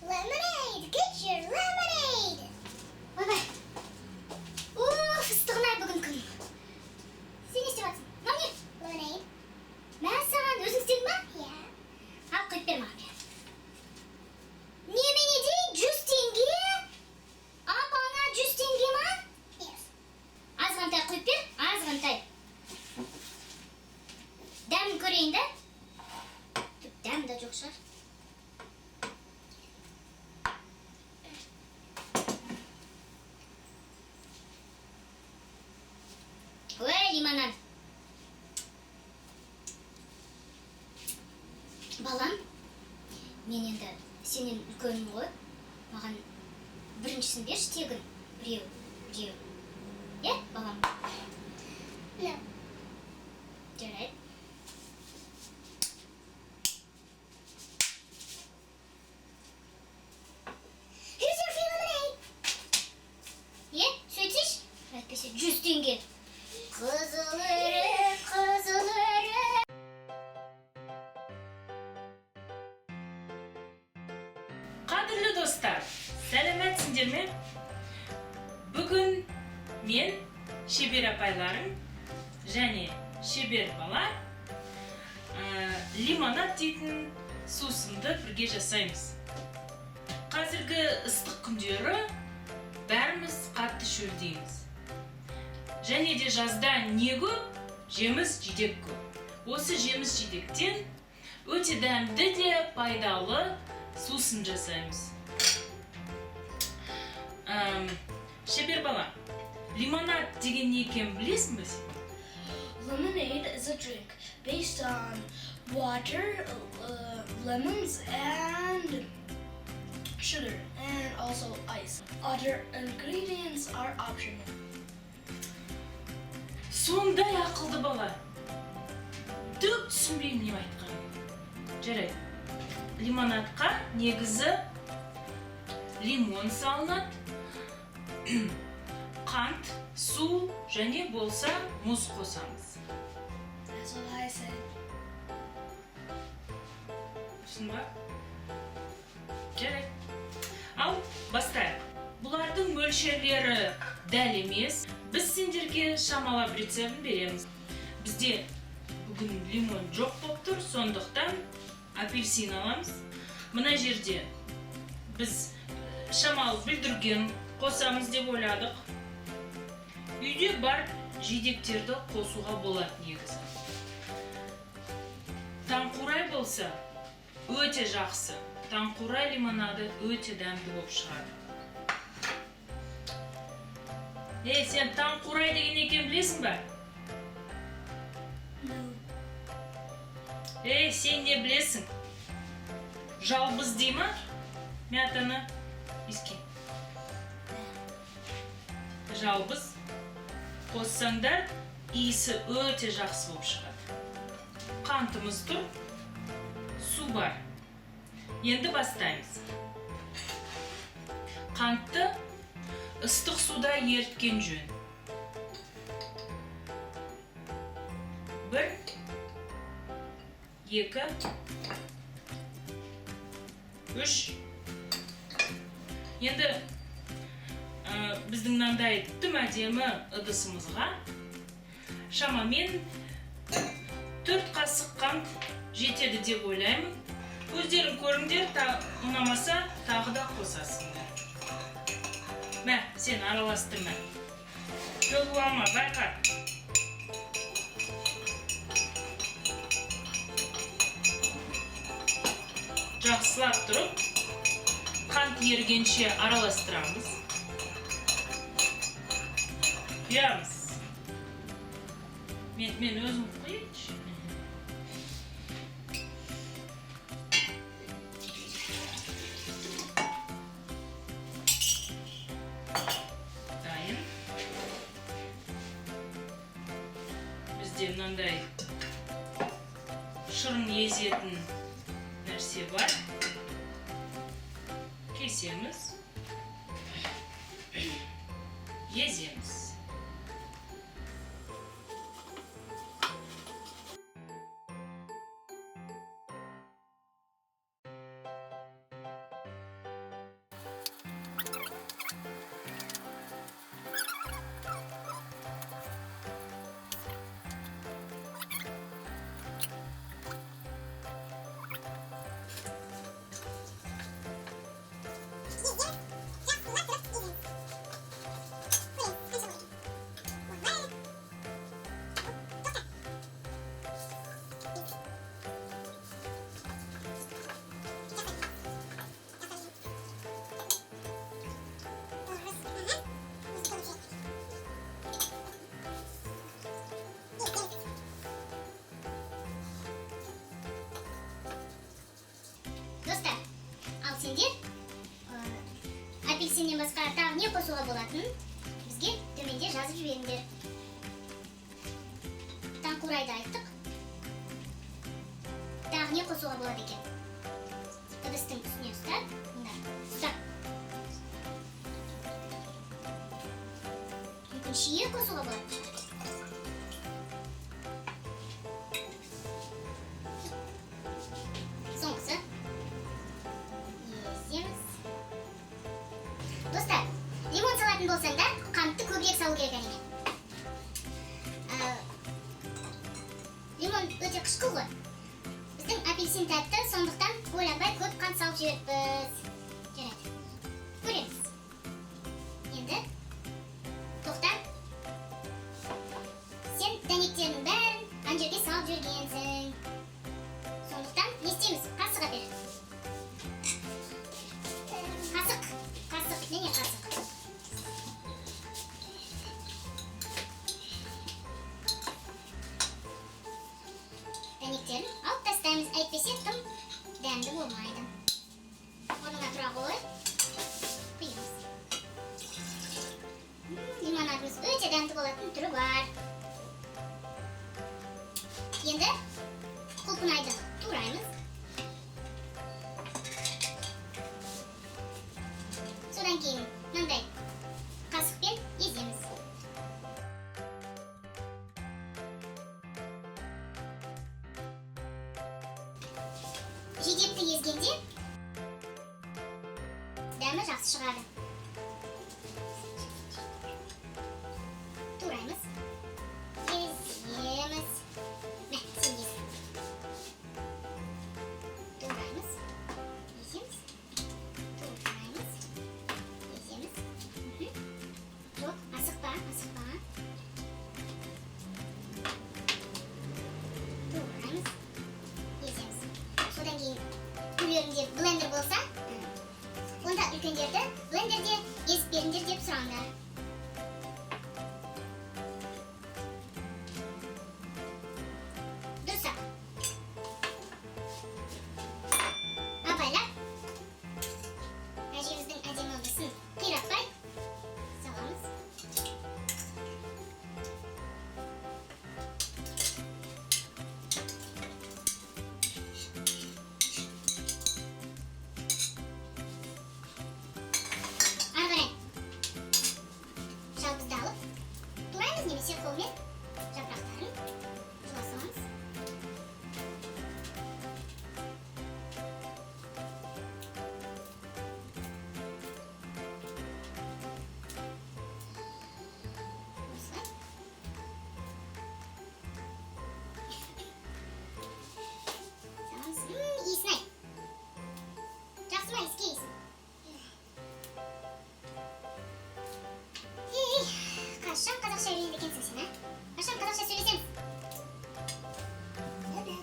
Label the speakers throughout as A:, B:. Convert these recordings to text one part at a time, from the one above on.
A: Lemonade! Get your lemonade! Ойбай! Уф, ыстығын ай бүгін күн. Сен не істеп жатсың? Мынау не? Lemonade. Мәссаған, өзің істедің ба? Иә. Ал, құйып бер маған. Немене дейді? 100 теңге? Апаңа 100 теңге ма? Yes. Азғантай құйып бер, азғантай. Дәмін көрейін да. Түк дәм де жоқ шығар. Ой, лимонад. Балам, мен енді сенен үлкенмін ғой. Маған біріншісін берші тегін. Біреу, біреу. Иә, балам? No. Жарайды. Here's your free lemonade. Е, сөйтсейші. Әйтпесе 100 теңге. Қызыл өрік, қызыл өрік.
B: Қадірлі достар, сәлеметсіңдер ме? Бүгін мен, шебер апайларың және шебер бала лимонад дейтін сусынды бірге жасаймыз. Қазіргі ыстық күндері бәріміз қатты шөлдейміз. Және де жазда не көп? Жеміс жидек көп. Осы жеміс жидектен өте дәмді де пайдалы сусын жасаймыз. Шебер бала, лимонад деген не екенін білесің бе сен?
C: Lemonade is a drink based on water, lemons, and sugar, and also ice. Other ingredients are optional.
B: Сондай ақылды бала. Түк түсінбеймін не айтқанын. Жарайды. Лимонадқа негізі лимон салынады, қант, су және болса мұз қосамыз.
C: That's what I said.
B: Түсіндің ба? Жарайды. Ал, бастайық. Бұлардың мөлшерлері дәл емес. Біз сендерге шамалап рецептін береміз. Бізде бүгін лимон жоқ болып тұр, сондықтан апельсин аламыз. Мына жерде біз шамалы бүлдірген қосамыз деп ойладық. Үйде бар жидектерді қосуға болады негізі. Таңқурай болса, өте жақсы. Таңқурай лимонады өте дәмді болып шығады. Ей, сен таңқурай деген не екенін білесің ба?
C: No.
B: Ей, сен не білесің? Жалбыз дей ма? Мятаны иіске. Жалбыз қоссаңдар, иісі өте жақсы болып шығады. Қантымыз тұр, су бар. Енді бастаймыз. Қантты ыстық суда еріткен жөн. Бір, екі, үш. Енді біздің мынандай тым әдемі ыдысымызға шамамен 4 қасық қант жетеді деп ойлаймын. Өздерің көріңдер, ұнамаса тағы да қосасыңдар. Мә, сен араластырма. Төгіп алма, байқа. Жақсылап тұрып, қант ергенше араластырамыз. Құямыз. Мен өзім құйыншы. Дайын. Бізде мынандай шырын езетін нәрсе бар. Кесеміз. Еземіз.
A: Апельсиннен басқа тағы не қосуға болатынын бізге төменде жазып жіберіңдер. Таңқурайды айттық. Тағы не қосуға болады екен? Ыдыстың үстіне ұстап, мында, ұстап. Мүмкін, шие қосуға болады. Соңғысы. Еземіз. Достар, лимон салатын болсаңдар, қантты көбірек салу керек, әрине. Лимон өте қышқыл ғой. Біздің апельсин тәтті, сондықтан ойланбай көп қант салып жіберіппіз. Жарайды. Көреміз. Енді тоқта. Сен дәнектердің бәрін ана жерге салып жібергенсің. Сондықтан не істейміз? Қасық әпер. Қасық. Қасық. Міне қасық. Дәнектерін алып тастаймыз, әйтпесе тым дәмді болмайды. Орнына тұра ғой. Құямыз. Лимонадымыз өте дәмді болатын түрі бар. Енді құлпынайды тураймыз. Содан кейін мынандай қасықпен еземіз. Жидекті езгенде дәмі жақсы шығады. Тураймыз. Еземіз. Мә, сен ез. Тураймыз. Еземіз. Тураймыз. Еземіз. Жоқ, асықпа, асықпа. Тураймыз. Еземіз. Содан кейін үйлеріңде блендер болса, онда үлкендерді блендерде езіп беріңдер деп сұраңдар. Дұрыс-ақ. Абайлап, әжеміздің әдемі ыдысын қиратпай саламыз. Ары қарай жалбызды алып тураймыз немесе қолмен жапырақтарын жұла саламыз. Осылай. Саламыз. Иісін ай. Жақсы ма иіске иісін? Ей, қашан қазақша үйренеді екенсің сен, а? Қашан қазақша сөйлесеміз? Да-да.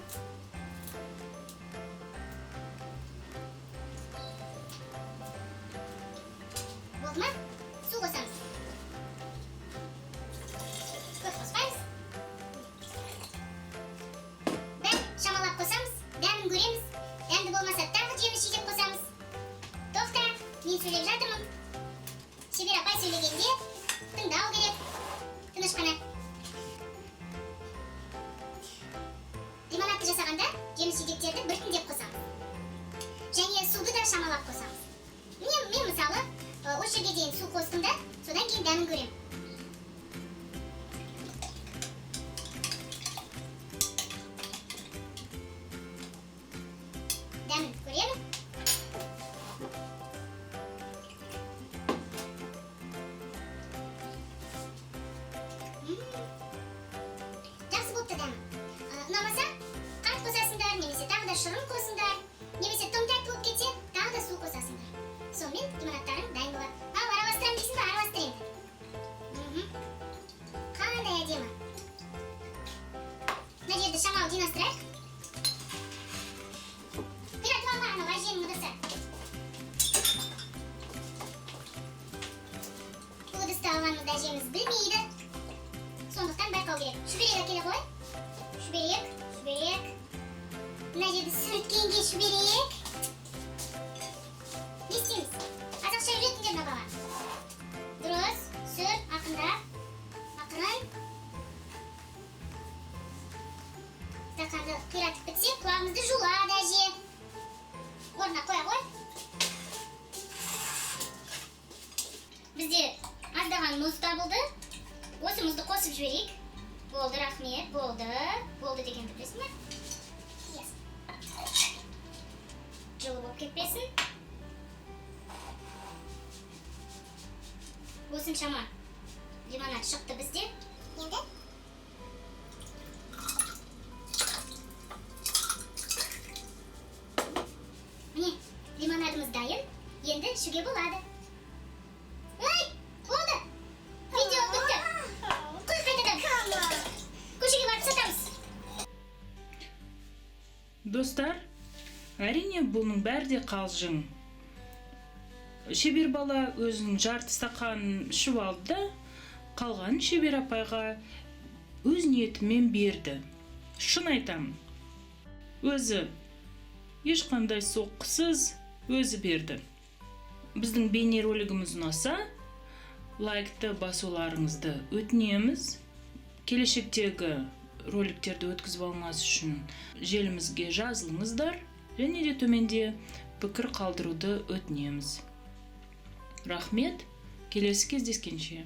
A: Болды ма? Су қосамыз. Көп қоспаймыз. Бәрін шамалап қосамыз, дәмін көреміз. Дәмді болмаса, тағы жеміс жидек қосамыз. Тоқта, мен сөйлеп жатырмын. Шебер апай сөйлегенде тыңдау керек. Тыныш қана. Лимонадты жасағанда жеміс жидектерді біртіндеп қосамыз. Және суды да шамалап қосамыз. Мен мысалы, осы жерге дейін су қостым да, содан кейін дәмін көремін. Дәмін көремін. Жақсы болыпты дәмі. Ұнамаса, қант қосасыңдар, немесе тағы да шырын қосыңдар, немесе тым тәтті болып кетсе, тағы да су қосасыңдар. Сонымен лимонадтарың дайын болады. Ал, араластырамын дейсің ба? Араластыр енді. Қандай әдемі. Мына жерді шамалы жинастырайық. Қиратып алма, анау әженің ыдысы. Бұл ыдысты алғанымызды әжеміз білмейді. Сондықтан байқау керек. Шүберек әкеле қой. Шүберек, шүберек. Мына жерді сүрткенге шүберек. Не істейміз? Қайнаған мұз табылды. Осы мұзды қосып жіберейік. Болды, рахмет, болды. Болды дегенді білесің бе?
D: Yes.
A: Жылы болып кетпесін. Осыншама лимонад шықты бізде.
D: Енді
A: Міне, лимонадымыз дайын. Енді ішуге болады. Ей, болды. Видео бітті. Қой қайтадан. Көшеге барып сатамыз.
B: Достар, әрине, бұның бәрі де қалжың. Шебер бала өзінің жарты стақанын ішіп алды да, қалғанын Шебер апайға өз ниетімен берді. Шын айтамын, өзі ешқандай соққысыз өзі берді. Біздің бейнеролигіміз ұнаса, лайкты басуларыңызды өтінеміз. Келешектегі роликтерді өткізіп алмас үшін желімізге жазылыңыздар және де төменде пікір қалдыруды өтінеміз. Рахмет, келесі кездескенше.